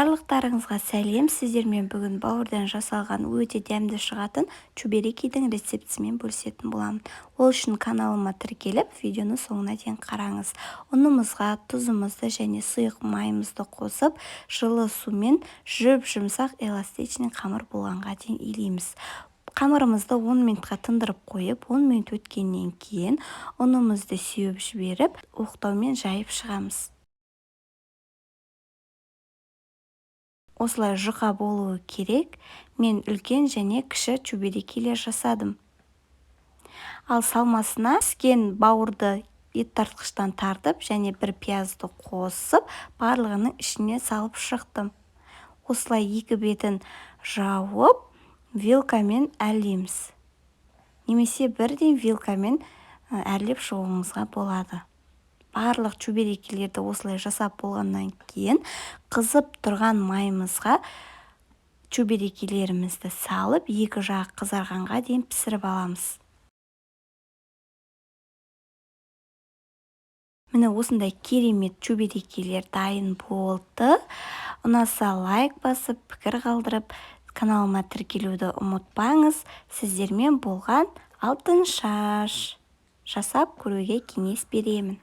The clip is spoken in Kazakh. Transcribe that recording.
Барлықтарыңызға сәлем! Сіздермен бүгін бауырдан жасалған өте дәмді шығатын чебурекидің рецептісімен бөлісетін боламын. Ол үшін каналыма тіркеліп, видеоны соңына дейін қараңыз. Ұнымызға тұзымызды және сұйық майымызды қосып, жылы сумен жұп-жұмсақ, эластичный қамыр болғанға дейін илейміз. Қамырымызды 10 минутқа тындырып қойып, 10 минут өткеннен кейін ұнымызды сеуіп жіберіп, оқтаумен жайып шығамыз. Осылай жұқа болуы керек. Мен үлкен және кіші чебурекилер жасадым. Ал салмасына піскен бауырды ет тартқыштан тартып және бір пиязды қосып, барлығының ішіне салып шықтым. Осылай екі бетін жауып, вилкамен әрлейміз. Немесе бірден вилкамен әрлеп шығуыңызға болады. Барлық чебурекилерді осылай жасап болғаннан кейін, қызып тұрған майымызға чебурекилерімізді салып, екі жағы қызарғанға дейін пісіріп аламыз. Міне, осындай керемет чебурекилер дайын болды. Ұнаса, лайк басып, пікір қалдырып, каналыма тіркелуді ұмытпаңыз. Сіздермен болған Алтын Шаш. Жасап көруге кеңес беремін.